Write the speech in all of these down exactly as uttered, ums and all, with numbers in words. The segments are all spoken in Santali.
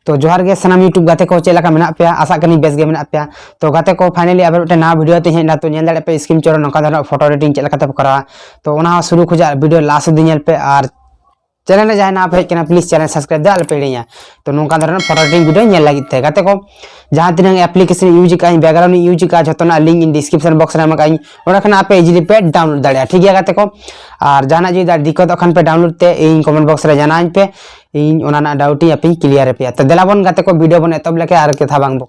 ᱛᱚ ᱡᱚᱦᱟᱨ ᱜᱮ ᱥᱟᱱᱟᱢ YouTube ᱜᱟᱛᱮ ᱠᱚ, ᱪᱮᱫ ᱞᱮᱠᱟ ᱢᱮᱱᱟᱜ ᱯᱮᱭᱟ? ᱟᱥᱟᱜ ᱠᱟᱹᱱᱟᱹᱧ ᱵᱮᱥ ᱜᱮ ᱢᱮᱱᱟᱜ ᱯᱮᱭᱟ᱾ ᱛᱚ ᱜᱟᱛᱮ ᱠᱚ, finally ᱟᱵᱟᱨ ᱢᱤᱫᱴᱮᱱ ᱱᱟᱣᱟ video ᱛᱮ ᱦᱮᱡ ᱮᱱᱟ᱾ ᱛᱚ ᱧᱮᱞ ᱫᱟᱲᱮᱭᱟᱜ ᱯᱮ screen ᱪᱚᱨᱚ ᱱᱚᱝᱠᱟ ᱫᱷᱟᱨᱟ photo editing ᱪᱮᱫ ᱞᱮᱠᱟᱛᱮ ᱠᱚ ᱠᱚᱨᱟᱣᱟ᱾ ᱛᱚ ᱚᱱᱟ ᱦᱚᱸ ᱥᱩᱨᱩ ᱠᱷᱚᱱᱟᱜ video last ᱥᱩᱫᱷᱤ ᱧᱮᱞ ᱯᱮ, ᱟᱨ channel ᱨᱮ ᱡᱟᱦᱟᱸᱭ ᱱᱟᱣᱟ ᱯᱮ ᱦᱮᱡ ᱠᱟᱱᱟ, please channel subscribe ᱫᱚ ᱟᱞᱚᱯᱮ ᱦᱤᱲᱤᱧᱟ᱾ ᱛᱚ ᱱᱚᱝᱠᱟ ᱫᱷᱚᱨᱚᱱ photo editing video ᱧᱮᱞ ᱞᱟᱹᱜᱤᱫ ᱛᱮ ᱜᱟᱛᱮ ᱠᱚ, ᱡᱟᱦᱟᱸ ᱛᱤᱱᱟᱹᱜ application use ᱠᱟᱜᱼᱟᱹᱧ, background use ᱠᱟᱜᱼᱟ, ᱡᱷᱚᱛᱚᱱᱟᱜ link ᱤᱧ description box ᱨᱮ ᱮᱢ ᱠᱟᱜᱼᱟᱹᱧ, ᱚᱸᱰᱮ ᱠᱷᱚᱱᱟᱜ ᱟᱯᱮ easily ᱯᱮ download ᱫᱟᱲᱮᱭᱟᱜᱼᱟ, ᱴᱷᱤᱠ ᱜᱮᱭᱟ ᱜᱟᱛᱮ ᱠᱚ? ᱟᱨ ᱡᱟᱦᱟᱱᱟᱜ ᱡᱩᱫᱤ ᱫᱤᱠᱠᱚᱛᱚᱜ ᱠᱷᱟᱱ ᱯᱮ download ᱛᱮ ᱤᱧ comment box ᱨᱮ ᱡᱟᱱᱟᱣᱟᱹᱧ ᱯᱮ, ᱤᱧ ᱚᱱᱟ ᱨᱮᱱᱟᱜ doubt ᱤᱧ ᱟᱯᱮᱧ clear ᱟᱯᱮᱭᱟ᱾ ᱛᱚ ᱫᱮᱞᱟ ᱵᱚᱱ ᱜᱟᱛᱮ ᱠᱚ, video ᱵᱚᱱ ᱮᱛᱚᱦᱚᱵ ᱞᱮᱠᱷᱟᱱ ᱟᱨ ᱠᱟᱛᱷᱟ ᱵᱟᱝ ᱵᱚ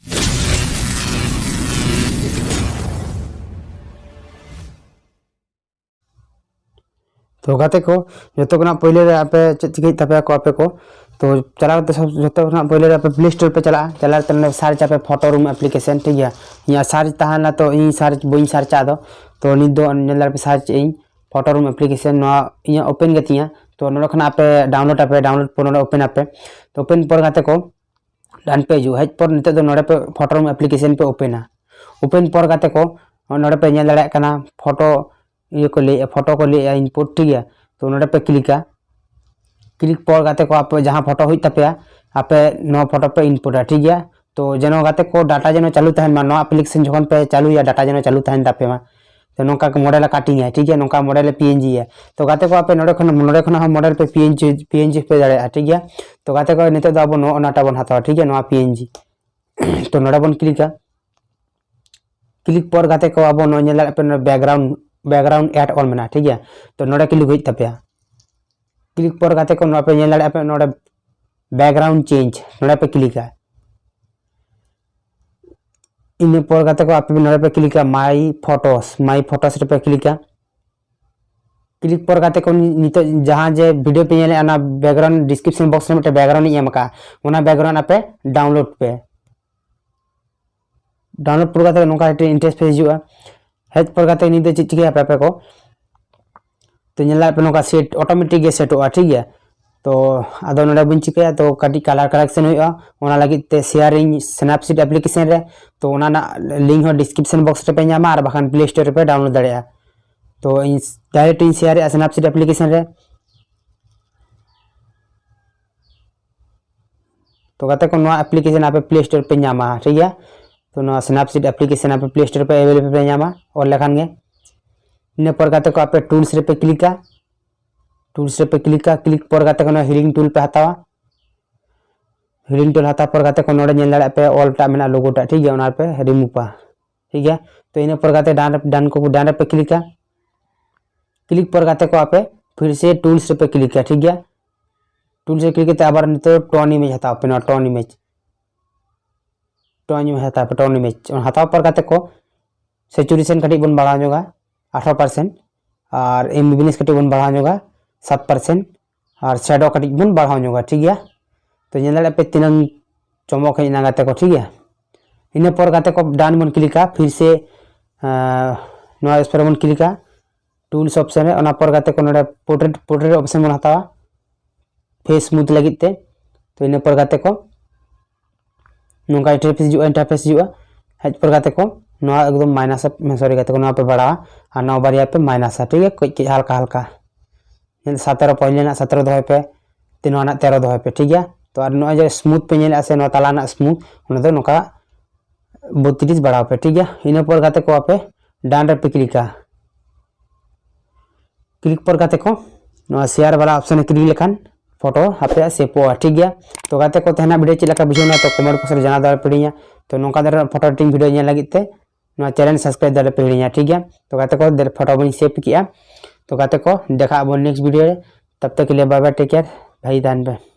ᱛᱚ ᱜᱟᱛᱮ ᱠᱚ, ᱡᱚᱛᱚ ᱠᱷᱚᱱᱟᱜ ᱯᱳᱭᱞᱳ ᱨᱮ ᱟᱯᱮ ᱪᱮᱫ ᱪᱤᱠᱟᱹᱭ ᱛᱟᱯᱮᱭᱟ ᱠᱚ ᱟᱯᱮ ᱠᱚ? ᱛᱚ ᱪᱟᱞᱟᱣ ᱠᱟᱛᱮ ᱥᱚᱵ-, ᱡᱚᱛᱚ ᱠᱷᱚᱱᱟᱜ ᱯᱳᱭᱞᱳ ᱨᱮ ᱟᱯᱮ Play Store ᱯᱮ ᱪᱟᱞᱟᱜᱼᱟ᱾ ᱪᱟᱞᱟᱣ ᱠᱟᱛᱮ ᱱᱚᱰᱮ search ᱟᱯᱮ Photo Room application, ᱴᱷᱤᱠ ᱜᱮᱭᱟ? ᱤᱧᱟᱹᱜ search ᱛᱟᱦᱮᱱᱟ, ᱛᱚ ᱤᱧ search ᱵᱟᱹᱧ search ᱟᱫᱚ᱾ ᱛᱚ ᱱᱤᱛ ᱫᱚ ᱧᱮᱞ ᱫᱟᱲᱮ ᱯᱮ search ᱟᱹᱧ Photo Room application, ᱱᱚᱣᱟ ᱤᱧᱟᱹᱜ open ᱜᱮᱛᱤᱧᱟ᱾ ᱛᱚ ᱱᱚᱰᱮ ᱠᱷᱚᱱᱟᱜ ᱟᱯᱮ download ᱟᱯᱮ, download ᱯᱚᱨ ᱱᱚᱰᱮ open ᱟᱯᱮ᱾ ᱛᱚ open ᱯᱚᱨ ᱜᱟᱛᱮ ᱠᱚ, ᱰᱟᱱ ᱯᱮ ᱦᱤᱡᱩᱜᱼᱟ᱾ ᱦᱮᱡ ᱯᱚᱨ ᱱᱤᱛᱚᱜ ᱫᱚ ᱱᱚᱰᱮ ᱯᱮ Photo Room application ᱯᱮ openᱟ᱾ Open ᱯᱚᱨ ᱜᱟᱛᱮ ᱠᱚ, ᱱᱚᱰᱮ ᱯᱮ ᱧᱮᱞ ᱫᱟᱲᱮᱭᱟᱜ ᱠᱟᱱᱟ ᱯᱷᱳᱴᱳ, ᱤᱭᱟᱹ ᱠᱚ ᱞᱟᱹᱭᱮᱜᱼᱟ, ᱯᱷᱳᱴᱳ ᱠᱚ ᱞᱟᱹᱭᱮᱜᱼᱟ input, ᱴᱷᱤᱠ ᱜᱮᱭᱟ? ᱛᱚ ᱱᱚᱰᱮ ᱯᱮ ᱠᱞᱤᱠᱟ᱾ ᱠᱞᱤᱠ ᱯᱚᱨ ᱜᱟᱛᱮ ᱠᱚ ᱟᱯᱮ ᱡᱟᱦᱟᱸ ᱯᱷᱳᱴᱳ ᱦᱩᱭᱩᱜ ᱛᱟᱯᱮᱭᱟ, ᱟᱯᱮ ᱱᱚᱣᱟ ᱯᱷᱳᱴᱳ ᱯᱮ inputᱟ, ᱴᱷᱤᱠ ᱜᱮᱭᱟ? ᱛᱚ ᱡᱮᱱᱚ ᱜᱟᱛᱮ ᱠᱚ data ᱡᱮᱱᱚ ᱪᱟᱹᱞᱩ ᱛᱟᱦᱮᱱ ᱢᱟ, ᱱᱚᱣᱟ application ᱡᱚᱠᱷᱚᱱ ᱯᱮ ᱪᱟᱹᱞᱩᱭᱟ, data ᱡᱮᱱᱚ ᱪᱟᱹᱞᱩ ᱛᱟᱦᱮᱱ ᱛᱟᱯᱮ ᱢᱟ᱾ ᱛᱚ ᱱᱚᱝᱠᱟ model ᱮ cutting ᱟᱭ, ᱴᱷᱤᱠ ᱜᱮᱭᱟ? ᱱᱚᱝᱠᱟ model ᱮ PNG ᱟᱭ᱾ ᱛᱚ ᱜᱟᱛᱮ ᱠᱚ ᱟᱯᱮ ᱱᱚᱰᱮ ᱠᱷᱚᱱ, ᱱᱚᱰᱮ ᱠᱷᱚᱱᱟᱜ ᱦᱚᱸ model ᱯᱮ PNG, PNG ᱯᱮ ᱫᱟᱲᱮᱭᱟᱜᱼᱟ, ᱴᱷᱤᱠ ᱜᱮᱭᱟ? ᱛᱚ ᱜᱟᱛᱮ ᱠᱚ ᱱᱤᱛᱚᱜ ᱫᱚ ᱟᱵᱚ ᱱᱚᱜᱼᱚ ᱱᱟᱴᱟ ᱵᱚᱱ ᱦᱟᱛᱟᱣᱟ, ᱴᱷᱤᱠ ᱜᱮᱭᱟ? ᱱᱚᱣᱟ PNG᱾ ᱛᱚ ᱱᱚᱰᱮ ᱵᱚᱱ ᱠᱞᱤᱠᱟ᱾ ᱠᱞᱤᱠ ᱯᱚᱨ ᱜᱟᱛᱮ ᱠᱚ ᱟᱵᱚ ᱱᱚᱜᱼᱚᱭ ᱧᱮᱞ ᱫᱟᱲᱮᱭᱟᱜ ᱯᱮ, ᱱᱚᱰᱮ background, background add ᱚᱞ ᱢᱮᱱᱟᱜᱼᱟ, ᱴᱷᱤᱠ ᱜᱮᱭᱟ? ᱛᱚ ᱱᱚᱰᱮ ᱠᱞᱤᱠ ᱦᱩᱭᱩᱜ ᱛᱟᱯᱮᱭᱟ᱾ ᱠᱞᱤᱠ ᱯᱚᱨ ᱜᱟᱛᱮ ᱠᱚ ᱱᱚᱰᱮ ᱯᱮ ᱧᱮᱞ ᱫᱟᱲᱮᱭᱟᱜ ᱯᱮ, ᱱᱚᱰᱮ background change, ᱱᱚᱰᱮ ᱯᱮ ᱠᱞᱤᱠᱟ᱾ ᱤᱱᱟᱹ ᱯᱚᱨ ᱜᱟᱛᱮ ᱠᱚ ᱟᱯᱮ ᱱᱚᱰᱮ ᱯᱮ ᱠᱞᱤᱠᱟ My Photos, My Photos ᱨᱮᱯᱮ ᱠᱞᱤᱠᱟ᱾ ᱠᱞᱤᱠ ᱯᱚᱨ ᱜᱟᱛᱮ ᱠᱚ ᱱᱤᱛᱚᱜ ᱡᱟᱦᱟᱸ ᱡᱮ video ᱯᱮ ᱧᱮᱞᱮᱫᱼᱟ, ᱚᱱᱟ background description box ᱨᱮ ᱢᱤᱫᱴᱮᱱ background ᱤᱧ ᱮᱢ ᱟᱠᱟᱫᱼᱟ, ᱚᱱᱟ background ᱟᱯᱮ download ᱯᱮ᱾ Download ᱯᱚᱨ ᱜᱟᱛᱮ ᱱᱚᱝᱠᱟ ᱢᱤᱫᱴᱮᱱ interface ᱦᱤᱡᱩᱜᱼᱟ᱾ ᱦᱮᱡ ᱯᱚᱨ ᱜᱟᱛᱮ ᱱᱤᱛ ᱫᱚ ᱪᱮᱫ ᱪᱤᱠᱟᱹᱭᱟ ᱟᱯᱮ, ᱟᱯᱮ ᱠᱚ? ᱛᱚ ᱧᱮᱞ ᱫᱟᱲᱮᱭᱟᱜ ᱯᱮ ᱱᱚᱝᱠᱟ set, automatic ᱜᱮ ᱥᱮᱴᱚᱜᱼᱟ, ᱴᱷᱤᱠ ᱜᱮᱭᱟ? ᱛᱚ ᱟᱫᱚ ᱱᱚᱰᱮ ᱵᱟᱹᱧ ᱪᱤᱠᱟᱹᱭᱟ, ᱛᱚ ᱠᱟᱹᱴᱤᱡ color correction ᱦᱩᱭᱩᱜᱼᱟ, ᱚᱱᱟ ᱞᱟᱹᱜᱤᱫ ᱛᱮ share ᱤᱧ Snapseed application ᱨᱮ᱾ ᱛᱚ ᱚᱱᱟ ᱨᱮᱱᱟᱜ link ᱦᱚᱸ description box ᱨᱮᱯᱮ ᱧᱟᱢᱟ, ᱟᱨ ᱵᱟᱠᱷᱟᱱ Play Store ᱨᱮᱯᱮ download ᱫᱟᱲᱮᱭᱟᱜᱼᱟ᱾ ᱛᱚ ᱤᱧ direct ᱤᱧ share ᱮᱫᱼᱟ Snapseed application ᱨᱮ᱾ ᱛᱚ ᱜᱟᱛᱮ ᱠᱚ, ᱱᱚᱣᱟ ᱮᱯᱞᱤᱠᱮᱥᱚᱱ ᱟᱯᱮ ᱯᱞᱮ ᱥᱴᱳᱨ ᱯᱮ ᱧᱟᱢᱟ, ᱴᱷᱤᱠ ᱜᱮᱭᱟ᱾ ᱛᱚ ᱱᱚᱣᱟ ᱥᱱᱟᱯᱥᱤᱰ ᱮᱯᱞᱤᱠᱮᱥᱚᱱ ᱟᱯᱮ ᱯᱞᱮ ᱥᱴᱳᱨ ᱯᱮ ᱮᱵᱮᱞᱮᱵᱮᱞ ᱯᱮ ᱧᱟᱢᱟ ᱚᱞ ᱞᱮᱠᱷᱟᱱ ᱜᱮ᱾ ᱤᱱᱟᱹ ᱯᱚᱨ ᱜᱟᱛᱮ ᱠᱚ ᱟᱯᱮ ᱴᱩᱞᱥ ᱨᱮᱯᱮ ᱠᱞᱤᱠᱟ᱾ ᱴᱩᱞᱥ ᱨᱮᱯᱮ ᱠᱞᱤᱠᱟ᱾ ᱠᱞᱤᱠ ᱯᱚᱨ ᱜᱟᱛᱮ ᱠᱚ ᱱᱚᱣᱟ ᱦᱤᱰᱤᱝ ᱴᱩᱞ ᱯᱮ ᱦᱟᱛᱟᱣᱟ᱾ ᱦᱤᱰᱤᱝ ᱴᱩᱞ ᱦᱟᱛᱟᱣ ᱯᱚᱨ ᱜᱟᱛᱮ ᱠᱚ ᱱᱚᱰᱮ ᱧᱮᱞ ᱫᱟᱲᱮᱭᱟᱜ ᱯᱮ ᱚᱞ ᱴᱟᱜ ᱢᱮᱱᱟᱜᱼᱟ, ᱞᱳᱜᱳ ᱴᱟᱜ, ᱴᱷᱤᱠ ᱜᱮᱭᱟ, ᱚᱱᱟ ᱯᱮ ᱨᱤᱢᱩᱵᱷᱟ, ᱴᱷᱤᱠ ᱜᱮᱭᱟ᱾ ᱛᱚ ᱤᱱᱟᱹ ᱯᱚᱨ ᱜᱟᱛᱮ ᱰᱟᱱ ᱰᱟᱱ ᱠᱚ ᱰᱟᱱ ᱨᱮᱯᱮ ᱠᱞᱤᱠᱟ᱾ ᱠᱞᱤᱠ ᱯᱚᱨ ᱜᱟᱛᱮ ᱠᱚ ᱟᱯᱮ ᱯᱷᱤᱨ ᱥᱮ ᱴᱩᱞᱥ ᱨᱮᱯᱮ ᱠᱞᱤᱠᱟ, ᱴᱷᱤᱠ ᱜᱮᱭᱟ᱾ ᱴᱩᱞᱥ ᱨᱮ ᱠᱞᱤᱠ ᱠᱟᱛᱮ ᱟᱵᱟᱨ ᱱᱤᱛᱚᱜ ᱴᱳᱱ ᱤᱢᱮᱡᱽ ᱦᱟᱛᱟᱣ ᱯᱮ, ᱱᱚᱣᱟ ᱴᱳᱱ ᱤᱢᱮᱡᱽ, ᱴᱳᱱ ᱤᱢᱮᱡᱽ ᱦᱟᱛᱟᱣ ᱯᱮ, ᱴᱳᱱ ᱤᱢᱮᱡᱽ ᱚᱱᱟ ᱦᱟᱛᱟᱣ ᱯᱚᱨ ᱜᱟᱛᱮ ᱠᱚ ᱥᱮᱪᱩᱨᱮᱥᱚᱱ ᱠᱟᱹᱴᱤᱡ ᱵᱚᱱ ᱵᱟᱲᱦᱟᱣ ᱧᱚᱜᱟ ᱟᱴᱷᱨᱚ ᱯᱟᱨᱥᱮᱱᱴ, ᱟᱨ ᱮᱢᱵᱤᱵᱤᱱᱮᱥ ᱠᱟᱹᱴᱤᱡ ᱵᱚᱱ ᱵᱟᱲᱦᱟᱣ ᱧᱚᱜᱟ ᱥᱟᱛ ᱯᱟᱨᱥᱮᱱᱴ, ᱟᱨ ᱥᱮᱰᱳ ᱠᱟᱹᱴᱤᱡ ᱵᱚᱱ ᱵᱟᱲᱦᱟᱣ ᱧᱚᱜᱟ, ᱴᱷᱤᱠ ᱜᱮᱭᱟ᱾ ᱛᱚ ᱧᱮᱞ ᱫᱟᱲᱮᱭᱟᱜ ᱯᱮ ᱛᱤᱱᱟᱹᱝ ᱪᱚᱢᱚᱠ ᱦᱮᱡ ᱮᱱᱟ ᱜᱟᱛᱮ ᱠᱚ, ᱴᱷᱤᱠ ᱜᱮᱭᱟ᱾ ᱤᱱᱟᱹ ᱯᱚᱨ ᱜᱟᱛᱮ ᱠᱚ ᱰᱟᱱ ᱵᱚᱱ ᱠᱞᱤᱠᱟ, ᱯᱷᱤᱨ ᱥᱮ ᱟᱸ, ᱱᱚᱣᱟ ᱥᱯᱮᱥ ᱵᱚᱱ ᱠᱞᱤᱠᱟ ᱴᱩᱞᱥ ᱚᱯᱥᱮᱱ ᱨᱮ᱾ ᱚᱱᱟ ᱯᱚᱨ ᱜᱟᱛᱮ ᱠᱚ ᱱᱚᱰᱮ ᱯᱳᱨᱴᱨᱮᱴ ᱯᱳᱨᱴᱨᱮᱴ ᱚᱯᱥᱮᱱ ᱵᱚᱱ ᱦᱟᱛᱟᱣᱟ ᱯᱷᱮᱥ ᱥᱢᱩᱛᱷ ᱞᱟᱹᱜᱤᱫ ᱛᱮ᱾ ᱛᱚ ᱤᱱᱟᱹ ᱯᱚᱨ ᱜᱟᱛᱮ ᱠᱚ ᱱᱚᱝᱠᱟ ᱤᱱᱴᱟᱨᱯᱷᱮᱥ ᱦᱤᱡᱩᱜᱼᱟ, ᱤᱱᱴᱟᱨᱯᱷᱮᱥ ᱦᱤᱡᱩᱜᱼᱟ᱾ ᱦᱮᱡ ᱯᱚᱨ ᱜᱟᱛᱮ ᱠᱚ ᱱᱚᱣᱟ ᱮᱠᱫᱚᱢ ᱢᱟᱭᱱᱟᱥ, ᱥᱚᱨᱤ ᱜᱟᱛᱮ ᱠᱚ, ᱱᱚᱣᱟ ᱯᱮ ᱵᱟᱲᱟᱣᱟ ᱟᱨ ᱱᱚᱣᱟ ᱵᱟᱨᱭᱟ ᱯᱮ ᱢᱟᱭᱱᱟᱥᱟ, ᱴᱷᱤᱠ ᱜᱮᱭᱟ, ᱠᱟᱹᱡ ᱠᱟᱹᱡ ᱦᱟᱞᱠᱟ ᱦᱟᱞᱠᱟ᱾ ᱧᱮᱞ ᱥᱟᱛᱮᱨᱚ, ᱯᱚᱭᱞᱟ ᱨᱮᱱᱟᱜ ᱥᱟᱛᱮᱨᱚ ᱫᱚᱦᱚᱭ ᱯᱮ, ᱛᱤᱱ ᱱᱚᱣᱟ ᱨᱮᱱᱟᱜ ᱛᱮᱨᱚ ᱫᱚᱦᱚᱭ ᱯᱮ, ᱴᱷᱤᱠ ᱜᱮᱭᱟ᱾ ᱛᱚ ᱟᱨ ᱱᱚᱜᱼᱚᱭ ᱡᱮ ᱥᱢᱩᱛᱷ ᱯᱮ ᱧᱮᱞᱮᱫᱼᱟ ᱥᱮ, ᱱᱚᱣᱟ ᱛᱟᱞᱟ ᱨᱮᱱᱟᱜ ᱥᱢᱩᱛᱷ, ᱚᱱᱟ ᱫᱚ ᱱᱚᱝᱠᱟ ᱵᱚᱛᱛᱨᱤᱥ ᱵᱟᱲᱟᱣ ᱯᱮ, ᱴᱷᱤᱠ ᱜᱮᱭᱟ᱾ ᱤᱱᱟᱹ ᱯᱚᱨ ᱜᱟᱛᱮ ᱠᱚ ᱟᱯᱮ ᱰᱟᱱ ᱨᱮᱯᱮ ᱠᱞᱤᱠᱟ᱾ ᱠᱞᱤᱠ ᱯᱚᱨ ᱜᱟᱛᱮ ᱠᱚ ᱱᱚᱣᱟ ᱥᱮᱭᱟᱨ ᱵᱟᱞᱟ ᱚᱯᱥᱮᱱ ᱨᱮ ᱠᱞᱤᱠ ᱞᱮᱠᱷᱟᱱ ᱯᱷᱳᱴᱳ ᱟᱯᱮᱭᱟᱜ ᱥᱮᱵᱷᱚᱜᱼᱟ, ᱴᱷᱤᱠ ᱜᱮᱭᱟ᱾ ᱛᱚ ᱜᱟᱛᱮ ᱠᱚ, ᱛᱮᱦᱮᱧᱟᱜ ᱵᱷᱤᱰᱤᱭᱳ ᱪᱮᱫ ᱞᱮᱠᱟ ᱵᱩᱡᱷᱟᱹᱣ ᱮᱱᱟ, ᱛᱚ ᱠᱚᱢᱮᱱᱴ ᱵᱚᱠᱥ ᱨᱮ ᱡᱟᱱᱟᱣ ᱫᱟᱲᱮ ᱯᱮ ᱤᱧᱟ᱾ ᱛᱚ ᱱᱚᱝᱠᱟ ᱫᱷᱟᱨᱟ ᱯᱷᱳᱴᱳ ᱮᱰᱤᱴᱤᱝ ᱵᱷᱤᱰᱤᱭᱳ ᱧᱮᱞ ᱞᱟᱹᱜᱤᱫ ᱛᱮ ᱱᱚᱣᱟ ᱪᱮᱱᱮᱞ ᱥᱟᱵᱥᱠᱨᱟᱭᱤᱵ ᱫᱟᱲᱮ ᱯᱮ ᱦᱤᱲᱤᱧᱟ, ᱴᱷᱤᱠ ᱜᱮᱭᱟ᱾ ᱛᱚ ᱜᱟᱛᱮ ᱠᱚ, ᱫᱮ ᱯᱷᱳᱴᱳ ᱵᱚᱱ ᱥᱮᱵᱷ ᱠᱮᱜᱼᱟ᱾ ᱛᱚ ᱜᱟᱛᱮ ᱠᱚ, ᱫᱮᱠᱷᱟᱜ ᱟᱵᱚᱱ ᱱᱮᱠᱥᱴ ᱵᱷᱤᱰᱤᱭᱳ ᱨᱮ᱾ ᱛᱟᱵ ᱛᱟᱠ ᱠᱮ ᱞᱤᱭᱮ ᱵᱟᱭ ᱵᱟᱭ, ᱴᱮᱠ ᱠᱮᱭᱟᱨ, ᱵᱷᱟᱜᱤ ᱛᱟᱦᱮᱱ ᱯᱮ᱾